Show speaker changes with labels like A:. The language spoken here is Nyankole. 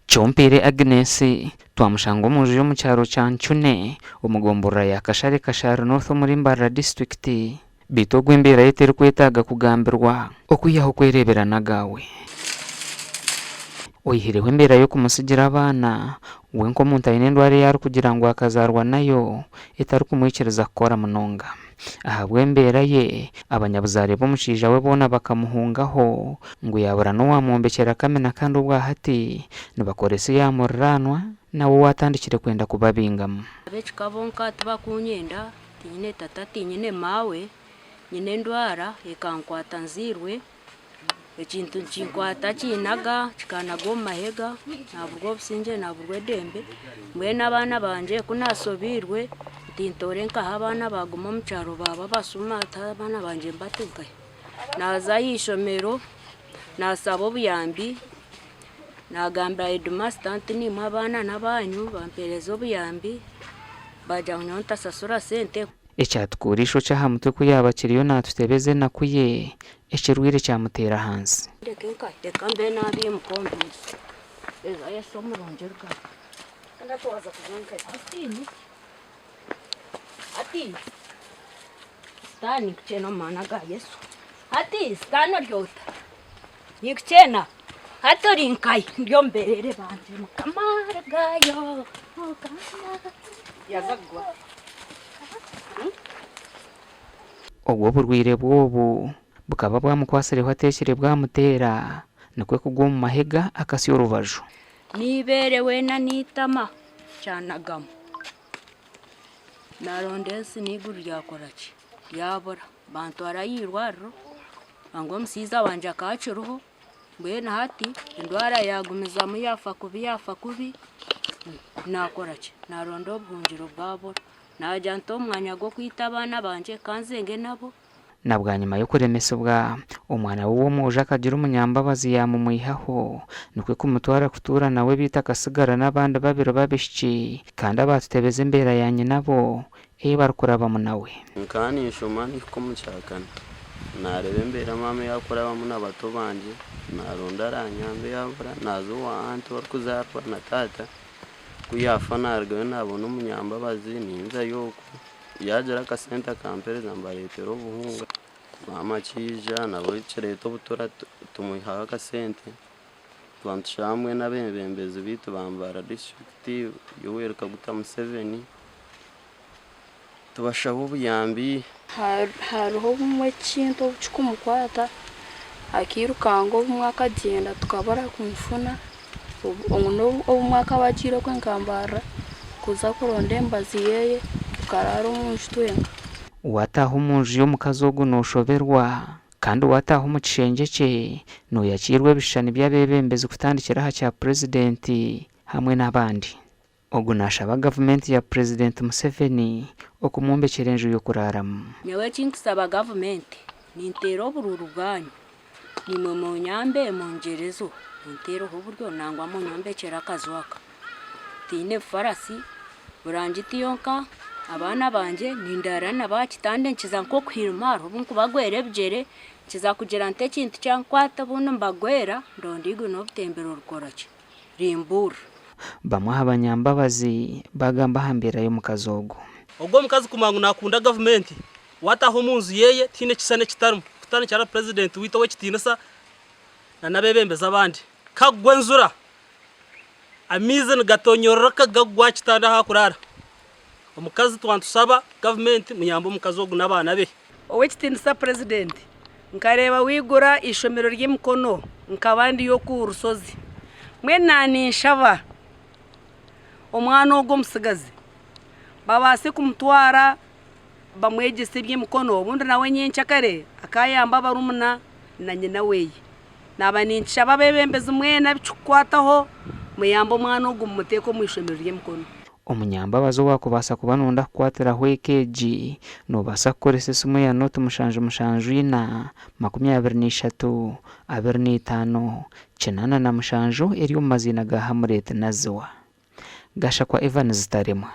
A: Kyompeire Agnes twamushanga omu nju y'omu kyaro kya Ncune omu gomborora ya Kashare Kashari North omuri Mbarara disiturikiti beitu ogu embeera ye terikwetaaga kugambirwa okwihaho kwereebera n'agaawe. Oihireho embeera y'okumutsigira abaana, we nk'omuntu aine endwara ei arikugira ngu akazaarwa nayo etarikumwikiriza kukora munonga. Ahabw'embeera ye, abanyabuzaare b'omushaija we boona bakamuhungaho ngu yaabura n'owaamwombekyera kamina kandi obwa hati nibakoresa eya muriraanwa nawe owaatandikire kwenda kubabingamu.
B: Ab'ekika bonka tibakunyenda, tinyine tata tinyine maawe, nyine endwara ekankwata nzairwe. Ekintu nikinkwata kinaga kikanaga omu mahega naburwa obusingye naburwa edembe mbwenu abaana bangye ku nasobeirwe nti ntoore nkaha abaana baguma omu kyaro baaba abasuma hati abaana bangye mbate nkahi? Naaza aha ishomero naasaba obuyambi nagambira hedimasita nti nimwe abaana n'abanyu bampereza obuyambi baagira ngu nyowe ntasasura sente.
A: Ekyatukuura eishokye aha mutwe ku yaaba akiriyo naatutebeza enaku ye, ekirwaire kyamuteera ahansi. Obwo oburwaire bwe obu bukaba bwamukwatsireho ateekire bwamuteera, nikwo kugwa omu mahega akatsya orubaju.
B: Neibeere weena neitama kyanagamu. Naronda ensi neiguru ryakora ki? Ryabura. Bantwara aha irwariro nangwa omushaija wangye akaba akiriho mbwenu hati endwara yagumizamu yaafa kubi yaafa kubi naakora ki? Naaronda obuhungiro bwabura. Naagira nti omu mwanya gw'okwita abaana bangye ka nzenge nabo.
A: Na bwanyima y'okuremesibwa, omwana we w'omwojo akagira omunyambabazi yaamumwihaho, nikwo kumutwara kutuura nawe beitu akatsigara n'abandi babiri b'abaishiki kandi abaatutebeza embeera ya nyinabo ei barikurabamu nawe.
C: Nkaba ninshoma nihika omu kyakana, naareeba embeera maama ei arikurabamu na bato bangye, naaronda aranyambe yaabura, naaza owa anti orikuzaarwa na taata, ku yaafa naarugayo naabona omunyambabazi ninzayo okwo, yaagira akasente akampereza mbareetera obuhunga, maama akiija nabwo kireeta obutura tumwihaho akasente, tuba nitushaba mbwenu abeebembezi baitu ba Mbarara disiturikiti Yoweri Kaguta Museveni tubashabe obuyambi.
D: Hariho obumwe ekintu obu kikumukwata akairukanga obumwe akagyenda tukabura kumufuna, obumwe akaba agiire okwe nka Mbarara kuza kuronda emibazi ye tukaraara omu nju twenka.
A: Waataaha omu nju y'omukazi ogu nooshoberwa, kandi waataaha omu kishengye kye nooyakiirwa ebishushani by'abeebembezi kutandikira aha kya Purezidenti hamwe n'abandi. Ogu naashaba gavumenti ya Purezidenti Museveni okumwombekyera enju y'okuraaramu.
B: Nyowe eki nkusaba gavumenti, ninteera oburuuru bwanyu, naimwe munyambe mungyerezo, munteereho oburyo nangwa munyombekyere akaju aka. Tinyine bufarasi, burangiti yonka, abaana bangye nindaara nabo aha kitanda nkiza nk'okuhirima hariho obu nkubagwera ebigyere, nkiza kugira nti ekintu kyankwata obundi mbagwera, ndonda eiguru n'obutembero rukora ki? Rimbuurira.
A: Bamwe aha banyambabazi baagamba aha mbeera y'omukazi ogu.
E: Ogwo omukazi kumanya ngu nakunda gavumenti, wataha omunju yeye tihaine ekishushani ekitarimu, kutandikira ahari purezidenti waitu ow'ekitiinisa na n'abebembezi abandi. Kagwa enjura, amaizi nigatonyororoka gagwa aha kitanda ahu arikuraara. Omukazi twaba nitushaba gavumenti muyambe omukazi ogu n'abaana be.
F: Ow'ekitiinisa Purezidenti, nkareeba waigura eishomero ry'emikono nkaba ndiyo oku rushozi. Mbwenu naaninshaba omwana ogu omutsigazi babaase kumutwara bamwegyese eby'emikono obundi nawe nyencakare akaayamba abarumuna na nyina we. Naaba ninkishaba abeebembezi mwena abu kirikukwataho muyambe omwana ogu mumuteeke omu ishomero ry'emikono.
A: Omunyambabazi owaakubaasa kuba nooyenda kukwatiraho eka egi, noobaasa kukoresa esimu ya nooti 774, 23, 25, 87 eri omu maziina ga Hamlet Naziwa. Gashakwa Evans Taremwa.